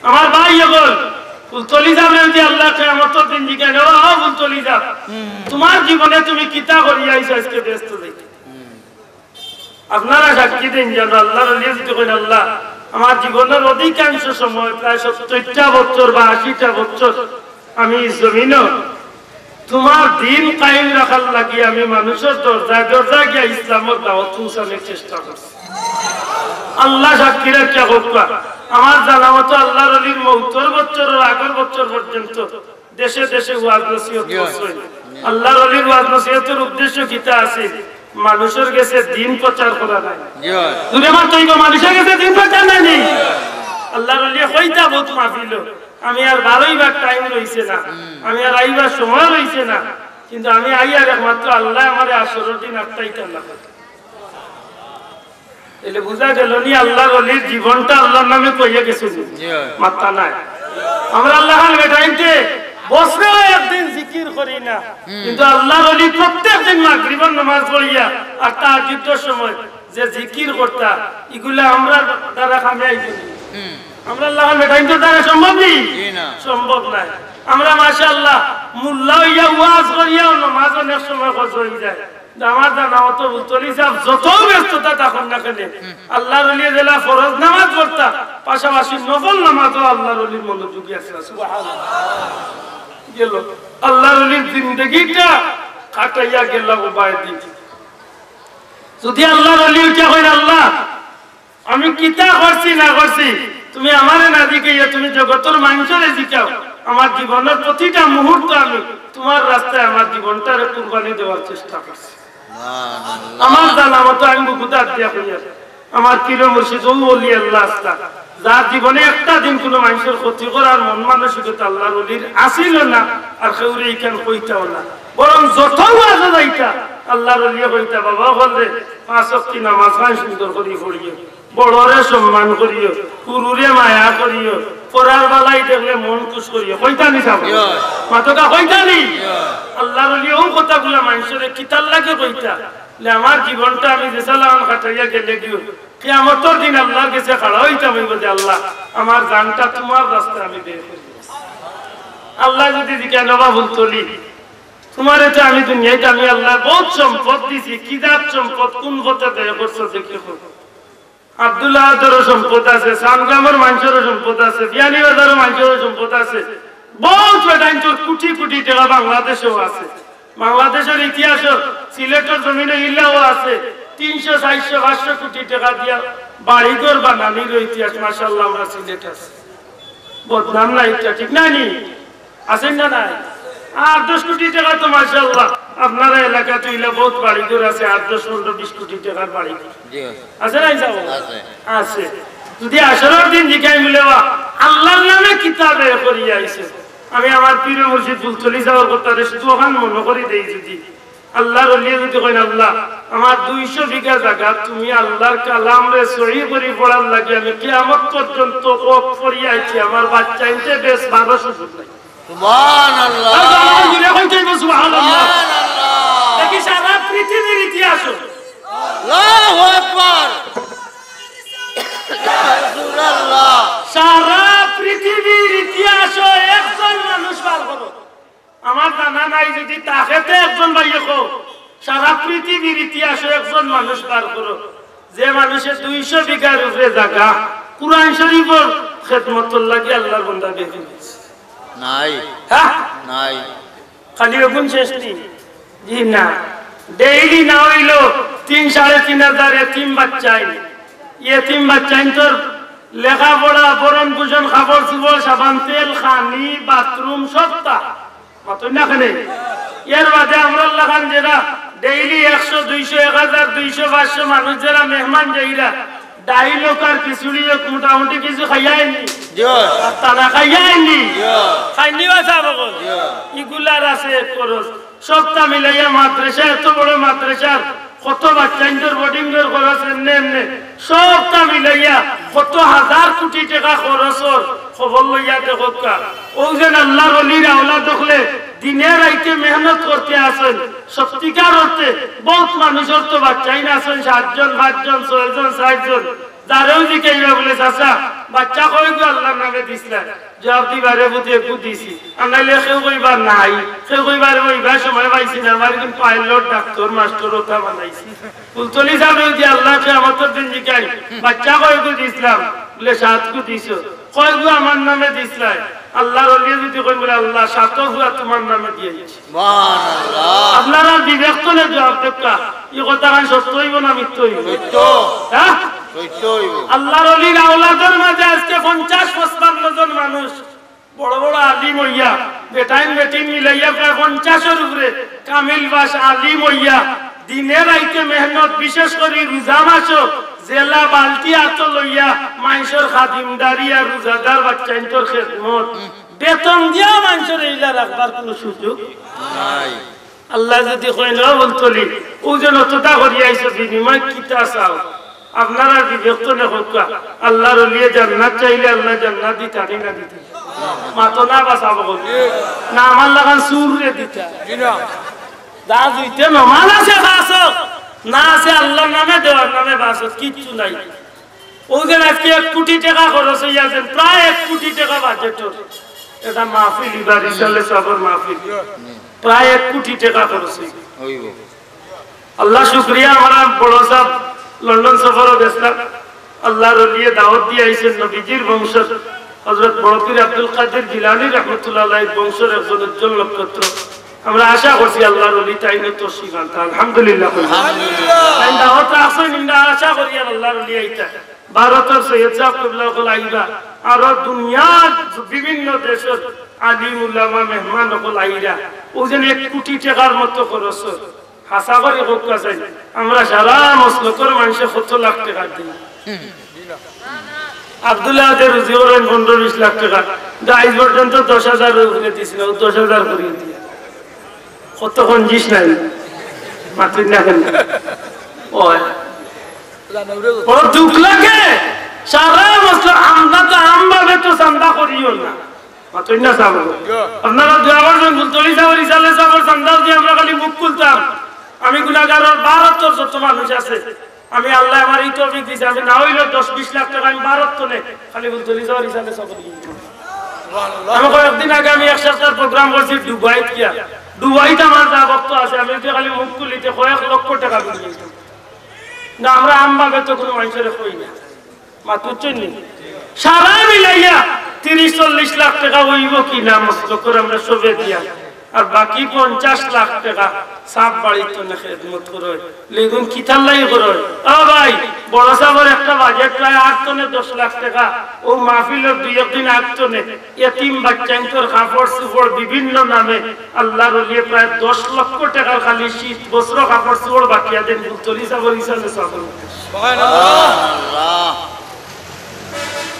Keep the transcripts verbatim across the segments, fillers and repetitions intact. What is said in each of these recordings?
আমার ভাই, এখন ফুলতলি যাবে যদি আল্লাহ কিয়ামতর দিন জিজ্ঞাসা করে, "ও ফুলতলি যা, তোমার জীবনে তুমি কিতা করিয়া আইছো আজকে ব্যস্ত যাইতে?" আপনারা সাক্ষী দিন যেন আল্লাহর ওলি যদি কইন, "আল্লাহ, আমার জীবনের অধিকাংশ সময়, প্রায় সত্তরটা বছর বা আশিটা বছর আমি জমিনও তোমার দিন কায়েম রাখার লাগি আমি মানুষর দরজায় দরজায় গিয়া ইসলামর দাওয়াত পৌঁছানোর চেষ্টা করছি।" আল্লাহ সাক্ষী রাখিয়া কউক্কা, আমার জানা মতো আল্লাহর ওলির মউতর বছরর আগর বছর পর্যন্ত দেশে দেশে ওয়াজ নসিহত করছইন। আল্লাহর ওলির ওয়াজ নসিহতর উদ্দেশ্য কিতা আছিল? মানুষর গেছে দিন প্রচার করা নায়। জুরে মাতো ইগো, মানুষর গেছে দিন প্রচার নায় নি? আল্লাহর ওলিয়ে কইতা বউত মাহফিলো, "আমি আর বারইবার টাইম রইছে না, আমি আর আইবার সময় রইছে না, কিন্তু আমি আইয়ার একমাত্র আল্লাহ আমারে হাশরর দিন আটকাইতা না।" তাইলে বুঝা গেল নি, আল্লাহর ওলির জীবনটা আল্লাহর নামে কইয়া গেছে নি? মাত্তা নাই। আমরা আল্লাহর বেটাইন্তে বছরে একদিন জিকির করি না, কিন্তু আল্লাহর ওলি প্রত্যেক দিন মাগরিবর নামাজ পড়িয়া আর তাহাজ্জুদর সময় যে জিকির করতা, ইগুলা আমরার দ্বারা কামে আইবো নি? আমরা আল্লাহর বেটাইন্তর দ্বারা সম্ভব নি? জি না। সম্ভব নায়। আমরা মাশাআল্লাহ মোল্লা অইয়া ওয়াজ করিয়াও নামাজ অনেক সময় খরচ অই যায়। আমার জানা মতো ফুলতলি সাব যত ব্যস্ততা থাকউক না কেনে, আল্লাহর ওলিয়ে যেলা ফরজ নামাজ পড়তা, পাশাপাশি নফল নামাজও আল্লাহর ওলির মনোযোগী আছিল। সুবহানাল্লাহ। গেল, আল্লাহর ওলির জিন্দেগিটা কাটাইয়া গেল উবায়দি। যদি আল্লাহর ওলি উঠিয়া কইন, "আল্লাহ, আমি কিতা করছি না করছি, তুমি আমারে না জিকাইয়া তুমি জগতর মানষরে জিকাও। আমার জীবনর প্রতিটা মুহূর্ত আমি তোমার রাস্তায় আমার জীবনটারে কুরবানি দেওয়ার চেষ্টা করছি।" আমার জানা মতো আমি বুকু দাঁত দিয়া কইয়ার, আমার পীর মুর্শিদ ও ওলি আল্লাহ আস্তা, যার জীবনে একটা দিন কোনো মানষর ক্ষতি করার মন মানসিকতা আল্লাহর ওলির আসিল না, আর কেউরে ইখান কইতাও না। বরং যত ওয়াজো যাইতা, আল্লাহর ওলিয়ে কইতা, "বাবা অকলরে, পাঁচ ওয়াক্তি নামাজ খান সুন্দর করি পড়িও।" বড়রে সম্মান করিও, হুরুরে মায়া করিও, পরার বালাই দেখলে মন খুশ করিও। কইতা নি সাব? মাতকা কইতা নি? আল্লাহর ওলি অউ কথাগুলা মানষরে কিতার লাগি কইতা? লে আমার জীবনটা আমি যেছা লাখান কাটাইয়া গেলেগিও, কিয়ামতর দিন আল্লাহর গেছে খাড়া অইতাম অইবো যে, "আল্লাহ, আমার জানটা তোমার রাস্তায় আমি ব্যয় করি।" আল্লায় যদি জিকাইন, "ও বা ফুলতলি, তোমারে তো আমি দুনিয়াত আমি আল্লায় বউত সম্পদ দিছি, কি জাত সম্পদ, কুন পথে ব্যয় করছো দেখি কও।" আব্দুল আহাদরও সম্পদ আছে, সানগ্রামর মানষরও সম্পদ আছে, বিয়ানীবাজারর মানষরও সম্পদ আছে। বউত বেটাইন্তর কুটি কুটি টেকা বাংলাদেশেও আছে। বাংলাদেশর ইতিহাসও সিলেটর জমিনো ইলাও আছে। তিনশো, চাইরশো, পাঁচশো কুটি টেকা দিয়া বাড়িঘর বানানির ইতিহাস, মাশাআল্লাহ, আমরার সিলেট আছে। বদনাম না ইটা, ঠিক না নি? আছে না নাই? আট দশ কুটি টেকা তো মাশাআল্লাহ, আপনারার এলাকাত ইলা বউত বাড়িঘর আছে, আট, দশ, পনরো, বিশ কুটি টেকার বাড়িঘর। জি। আছে না ইনশাআল্লাহ? আছে। আছে। যদি হাশরর দিন জিকাইমু লে বা, "আল্লাহর নামে কিতা ব্যয় করিয়া আইছো?" আমি আমার পীর মুর্শিদ ফুলতলি সাবর কথারে শুধু অখান মনো করি দেই যদি, আল্লাহর ওলিয়ে যদি কইন, "আল্লাহ, আমার দুইশো বিঘা জাগা তুমি আল্লাহর কালামরে সহি করি পড়ার লাগি আমি কিয়ামত পর্যন্ত ওয়াকফ করিয়া আইছি, আমার বাচ্চাইন্তে বেশ বারো সুযোগ নাই।" সুবহানাল্লাহ। আর বাবা, জুরে কইতে অইবো সুবহানাল্লাহ। সুবহানাল্লাহ। দেখি সারা পৃথিবীর ইতিহাসও। আল্লাহু আকবার। ইয়া রাসূলুল্লাহ। সারা পৃথিবীর ইতিহাসও একজন মানুষ বার করো। আমার জানা নাই যদি তাকেতে একজন ভাইয়ে কও, সারা পৃথিবীর ইতিহাসও একজন মানুষ বার করো, যে মানুষে দুইশো বিঘার উপরে জাগা কোরআন শরীফর খেদমতর লাগি আল্লাহর বান্দা বের করি দিছে। নাই। হ্যাঁ? নাই। খালি অখন শেষ নি? জি না। ডেইলি না অইলো তিন, সাড়ে তিন হাজার এতিম বাচ্চাইন। এতিম বাচ্চাইন্তর লেখাপড়া, ভরণ পোষণ, কাপড় চোপড়, সাবান তেল, খানি, বাথরুম, সবতা। মাতইন না কেনে? এর বাদে আমরার লাখান যেরা ডেইলি একশো, দুইশো, এক হাজার, দুইশো, পাঁচশো মানুষ যেরা মেহমান যাইরা, ডাইল অউক আর খিচুড়ি অউক, মোটামুটি কিছু খাইয়া আইন নি? জি। আর তারা খাইয়া আইন নি? জি। খাইন নি বা সাব অকল? জি। ইগুলার আছে এক খরচ। সবতা মিলাইয়া মাদ্রাসা, এত বড় মাদ্রাসার কত বাচ্চাইন্তর বোর্ডিংর খরচ এমনে এমনে, সবতা মিলাইয়া কত হাজার কোটি টেকা খরচ অর, খবর লইয়া দেখউক্কা। অউ যেন আল্লাহর ওলির আওলাদ অকলে দিনে রাইতে মেহনত করতে আছইন, সত্যিকার অর্থে বউত মানুষর তো বাচ্চাইন আছইন, সাতজন, পাঁচজন, ছয়জন, চাইরজন, তারেও জিকাইবা বুলে, "চাচা, বাচ্চা কয়গু আল্লার নামে দিছলায়?" জুয়াব দিবা, "রে পুত, এগু দিছি।" আর নাইলে কেউ কইবা, "নাই।" কেউ কইবা, "রে, অইবার সময় পাইছি না, আমার কিন্তু পাইলট, ডাক্তর, মাস্টর অতা বানাইছি।" ফুলতলি ছাবরে যুদি আল্লায় কিয়ামতর দিন জিকাইন, "বাচ্চা কয়গু দিছলাম?" বুলে, "সাতগু দিছো।" "কয়গু আমার নামে দিছলায়?" আল্লার অলিয়ে যুদি কইন বুলে, "আল্লা, সাতও পুয়া তুমার নামে দিয়াইছি।" সুবহানাল্লাহ। আপনারা বিবেক থনে জুয়াব দেউক্কা, ই কথাখান সত্য অইবো না মিথ্যা অইবো? সত্য। হ্যাঁ? সত্য অইবো। আল্লার অলির আওলাদর মাঝে আজকে পঞ্চাশ পঁচপান্ন জন মানুষ বড় বড় আলিম অইয়া, বেটাইন বেটিন মিলাইয়া প্রায় পঞ্চাশর উপরে কামিল পাশ আলিম অইয়া, দিনে রাইতে মেহনত, বিশেষ করি রোজা মাসো জেলা বালতি আতো লইয়া মাইনষর খাদিমদারি আর রোজাদার বাচ্চাইন্তর খেদমত। বেতন দিয়া মাইনষর এইলা রাখবার কুনু সুযোগ নাই। আল্লায় যুদি কইন, "ও ফুলতলি, অউ যে অততা করি আইছো, বিনিময় কিতা চাও?" আপনারা বিবেক থনে কউক্কা, আল্লার অলিয়ে জান্নাত চাইলে আল্লায় জান্নাত দিতা নি না দিতা? মাতো না বা ছাব অকল। না, আমার লাখান চুররে দিতা। যা দুইতে নমাজ আছে ফাসক, না আছে আল্লার নামে দেওয়ার নামে ফাসক, কিচ্ছু নাই। অউ যে আজকে এক কোটি টেকা খরচ অইয়া যেন, প্রায় এক কোটি টেকা বাজেটর। এটা মাহফিল, ইবার ইসালে ছাবর মাহফিল। প্রায় এক কোটি টেকা খরচ অইছে। অইবো। আল্লার শুকরিয়া, আমরা বড় ছাব লন্ডন সফরো গেছলা। আল্লার অলিয়ে দাওয়াত দিয়া আইছইন নবীজির বংশর হযরত বড় পীর আব্দুল কাদির জিলানী রহমতুল্লাহ আলাইহির বংশর একজন উজ্জ্বল নক্ষত্র। আমরা আশা করছি আল্লার অলি তাইনও তশরিফ আনতা। আলহামদুলিল্লাহ। আলহামদুলিল্লাহ। তাইন দাওয়াত রাখছইন, আমরা আশা করি আল্লার অলি আইতা। ভারতর সৈয়দ ছাব কিবলা অকল আইবা, আরো দুনিয়ার বিভিন্ন দেশর আলিম উলামা মেহমান অকল আইরা। অউ যেন এক কোটি টেকার মতো খরচ অয়। হাছা করি কউক্কা চাই, আমরা সারা মসলকর মাইনষে কত লাখ টেকা দেই। আব্দুল্লাহ আদে রুজি করইন পনরো বিশ লাখ টেকা, কিন্তু আইজ পর্যন্ত দশ হাজারর উপরে দিছি না, অউ দশ হাজার করি দিয়া। কত কঞ্জুস নায়, মাতইন না কেনে? অয়। বড় দুখ লাগে। সারা মসলক, আমরা তো আমভাবে তো চান্দা করিও না। মাতইন না ছাব। আপনারা দোয়া করবেন, ফুলতলি ছাবর, ইসালে ছাবর চান্দা দিয়া আমরা খালি মুখ খুলতাম। আমি গুনাগার, ভারতর যত মানুষ আছে, আমি আল্লায় আমারে ই তৌফিক দিছে, আমি না অইলেও দশ বিশ লাখ টেকা আমি ভারত থনে খালি ফুলতলি ছাবর, ইসালে ছাবর দিয়া দিতাম। আমি কয়েকদিন আগে আমি এক সপ্তাহর program করছি দুবাইত গিয়া। দুবাইত আমার যা ভক্ত আছে, আমি যুদি খালি মুখ খুলি তে কয়েক লক্ষ টেকা বিল অইতো। না, আমরা আমভাবে তো কুনু মাইনষরে কই না। মাত বুঝছইন নি? সারা মিলাইয়া তিরিশ চল্লিশ লাখ টেকা অইবো কি না, মসলকর আমরা সবে দিয়া। আর বাকি পঞ্চাশ লাখ টেকা ছাব বাড়িত থনে খেদমত করইন। লেগুন কিতার লাগি করইন? ও ভাই, বড় ছাবর একটা বাজেট প্রায় আট থনে দশ লাখ টেকা। অউ মাহফিলর দুই এক দিন আগ থনে এতিম বাচ্চাইন্তর কাপড় চুপড় বিভিন্ন নামে আল্লার অলিয়ে প্রায় দশ লক্ষ টেকার খালি শীত বস্ত্র কাপড় চুপড় বাটিয়া দেইন, ফুলতলি ছাবর, ইসালে ছাবর। সুবহানাল্লাহ।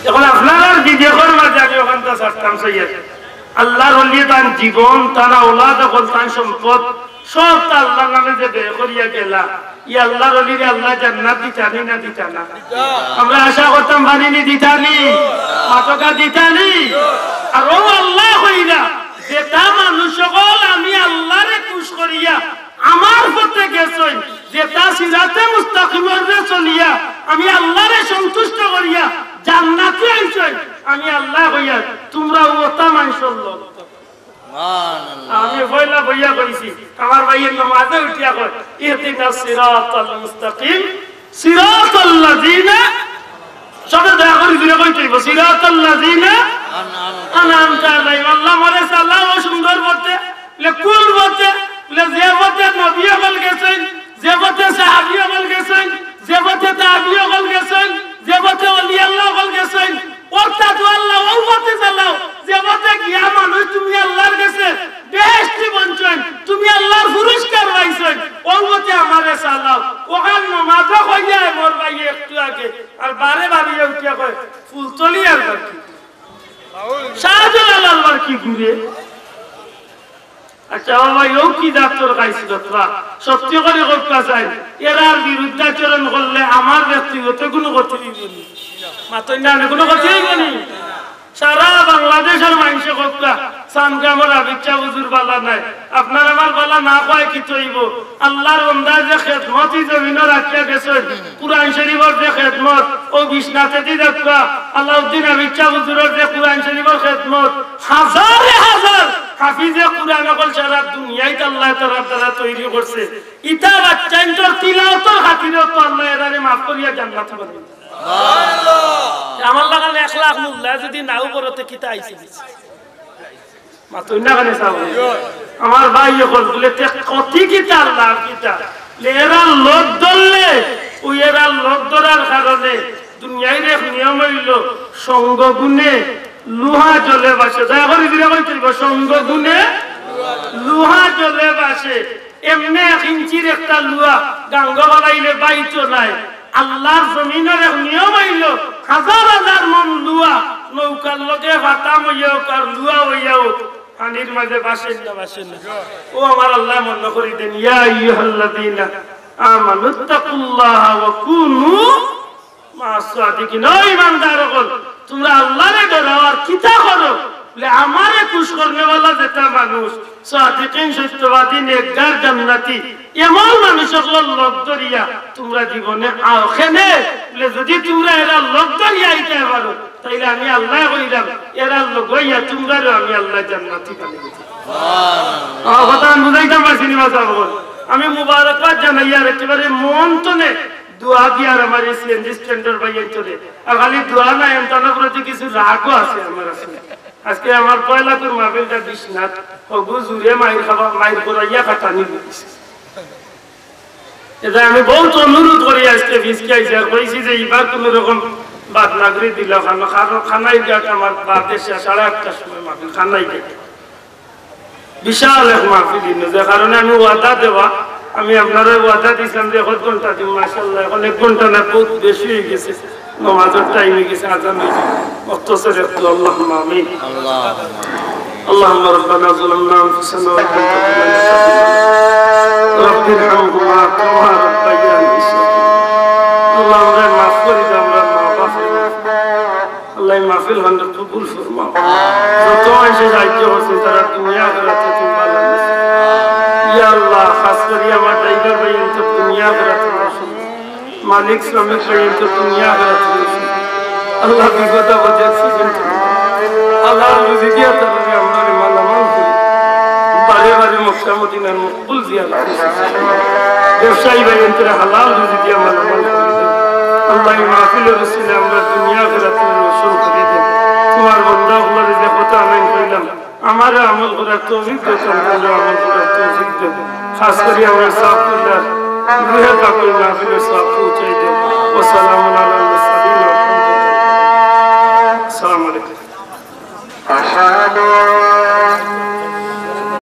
অখন আপনারার বিবেকর মাঝে আমি অখানতা ছাড়তাম চাইয়ার। আল্লার অলিয়ে তান জীবন, তান আওলাদ অকল, তান সম্পদ, সবতা আল্লার নামে যে ব্যয় করিয়া গেলা, ই আল্লার অলিরে আল্লায় জান্নাত দিতা নি না দিতা না? আমরা আশা করতাম পারি নি দিতা নি? মাতকা দিতা নি? আর অউ আল্লায় কইরা, যেতা মানুষ অকল আমি আল্লারে খুশ করিয়া, আমার পথে গেছইন, যেতা সিরাতে মুস্তাকিমর উপরে চলিয়া, আমি আল্লারে সন্তুষ্ট করিয়া, জান্নাতি অইছইন, আমি আল্লায় কইয়ার, তুমরা অতা মাইনষর লগ। সুবহানাল্লাহ। আমি পয়লা বইয়া কইছি, আমার ভাইয়ে নমাজে উঠিয়া কয়, "ইহদিনাস সিরাতাল মুস্তাকিম, সিরাতাল্লাযিনা", সবে দয়া করি জুরে কইতে অইবো, "সিরাতাল্লাযিনা আনআমতা আনআমতা আলাইহিম।" আল্লাহ, আমারে চালাও সুন্দর পথে। বলে, "কুন পথে?" বলে, "যে পথে নবী অকল গেছইন, যে পথে সাহাবী অকল গেছইন, যে পথে তাবি অকল গেছইন, যে পথে অলি আল্লাহ অকল গেছইন।" অর্থাৎ ও আল্লাহ, অউ পথে চালাও, যে পথে গিয়া মানুষ তুমি আল্লাহর গেছে বেহেশতি বনছইন, তুমি আল্লাহর পুরস্কার পাইছইন, অউ পথে আমারে চালাও। অখান নমাজও কইয়া মোর ভাই একটু আগে, আর বারে বারে উঠিয়া কয়, "ফুলতলি আর বাকি, শাহজালাল আর বাকি ঘুরে।" আচ্ছা, ও ভাই, অউ কি জাতর গাইছিলত বা? সত্যি করি কউক্কা চাই, এরার বিরুদ্ধাচরণ করলে আমার ব্যক্তিগত কুনু ক্ষতি অইবো নি? মাতইন না, কুনু ক্ষতি অইবো নি? সারা বাংলাদেশর মাইনষে কউক্কা, চান্দগামর আবিচ্ছা হুজুর বালা নাই, আপনার আমার বালা না কওয়ায় কিতা অইবো? আল্লার বন্দায় যে খেদমত ই জমিনো রাখিয়া গেছইন, কুরআন শরিফর যে খেদমত, অউ বিশ্বনাথেদি দেখবা, আলাউদ্দিন আবিচ্ছা হুজুরর যে কুরআন শরিফর খেদমত, হাজারে হাজার হাফিজে কুরআন অকল সারা দুনিয়াত আল্লায় তারার দ্বারা তৈরি করছে। ইতা বাচ্চাইন্তর তিলাওতর খাতিরেও তো আল্লায় এরারে মাফ করিয়া জান্নাতি বানাইন। আমার লাখান এক লাখ মোল্লায় যুদি নাও পড়ে তে কিতা আইছে? মাতইন না কেনে সাব? আমার ভাই অকল বুলে, তে ক্ষতি কিতা আল্লার কিতা? লে এরার লগ ধরলে, অউ এরার লগ ধরার কারণে দুনিয়ার এক নিয়ম অইলো, সঙ্গ গুণে লোহা জলে ভাসে। দয়া করি জুরে কইতে অইবো, সঙ্গ গুণে লোহা জলে ভাসে। এমনে এক ইঞ্চির একটা লুয়া গাঙ্গো ফালাইলে বাইতো নায়। আল্লার জমিনর এক নিয়ম অইলো, হাজার হাজার মন লুয়া নৌকার লগে ফাতাম অইয়া অউক আর লুয়া অইয়া অউক, পানির মাঝে ভাসের না, ভাসের না। অউ আমার আল্লায় মনো করি দেইন, ইয়া আইয়ুহাল্লাযীনা আমানুত্তাকুল্লাহা ওয়া কুনু মা'আস সাদিকিন। ও ইমানদার অকল, তুমরা আল্লারে ডরাও আর কিতা করো? বুলে, আমারে খুশ করনেওয়ালা যেতা মানুষ, সাদিকিন, সত্যবাদী, নেককার, জান্নাতি, এমন মানুষ অকলর লগ ধরিয়া তুমরা জীবনে আও। কেনে? বুলে, যুদি তুমরা এরার লগ ধরিয়া আইতায় পারো, তাইলে আমি আল্লায় কইরাম, এরার লগ অইয়া তুমরারেও আমি আল্লায় জান্নাতি বানাই দিতাম। আমার কথা আমি বুঝাইতাম পারছি নি বা সাব অকল? আমি মুবারকবাদ জানাইয়ার একেবারে মন তনে দোয়া দিয়ার আমার ই সিএনজি স্ট্যান্ডর ভাইয়াইন্তরে। আর খালি দোয়া নায়, এমতানর প্রতি কিছু রাগও আছে আমার আসলে। আজকে আমার পয়লাকুর মাহফিলটা বিশ্বনাথ, অগু জুরে মাইর খাবা, মাইর করাইয়া খাটানি দিছে। এটা আমি বউত অনুরোধ করি, আজকে ফিসকে আইছি আর কইছি যে ইবার কুনু রকম বাদ না করি দিলাও, কারণ খানা, খানাই ঘাট আমার বাদে শেষ সাড়ে আটটার সময় মাহফিল, খানাই ঘাট। বিশাল এক মাহফিল ইনো, যে কারণে আমি ওয়াদা দেওয়া, আমি আপনারে ওয়াদা দিছলাম যে এক ঘন্টা দিমু, মাশাআল্লাহ, অখন এক ঘন্টা না, বউত বেশি অইগেছে, নমাজর টাইম অইগেছে, আজান অইগেছে। মুখতাসর একটু, আল্লাহুম্মা আমিন। আল্লাহ। اللهم ربنا ظلمنا أنفسنا وإن لم تغفر لنا وترحمنا لنكونن من الخاسرين. رب ارحمهما كما ربياني صغيرا. আল্লাহ, আমরারে মাফ করি দেও, আমরার মা বাপরে মাফ করি দেও। আল্লাহ, এই মাহফিল খানরে কবুল ফরমাও। যত মানষে সাহায্য করছে, তারা দুনিয়া আখিরাতে তুমি ভালা নিছো। ইয়া আল্লাহ, খাস করি আমার ড্রাইভার ভাইয়াইন্তর দুনিয়া আখিরাতে রোশন। মালিক শ্রমিক ভাইয়াইন্তর দুনিয়া আখিরাতে রোশন। আল্লাহ, বিপদ আপদে accident অইলে হালাল রুজি দিয়া তারারে আমরারে মালামাল করি। বারে বারে মক্কা মদিনার মকবুল জিয়ারত করছি। ব্যবসায়ী ভাইয়াইন্তরে হালাল রুজি দিয়া মালামাল করি দেও। আল্লাহ, এই মাহফিলর উসিলায় আমরার দুনিয়া আখিরাতরে রোশন করি দেও। তুমার বন্দা অকলরে যে কথা আমি কইলাম, আমারে আমল করার তৌফিক দেও, তুমরারে আমল করার তৌফিক দেও। খাস করি আমরার সাব কিবলার রুহে পাকরে মাহফিলর সওয়াব পৌঁছাই দেও। ওয়া সালামুন আলাল মুরসালিন ওয়া আলহামদুলিল্লাহ। আসসালামু আলাইকুম।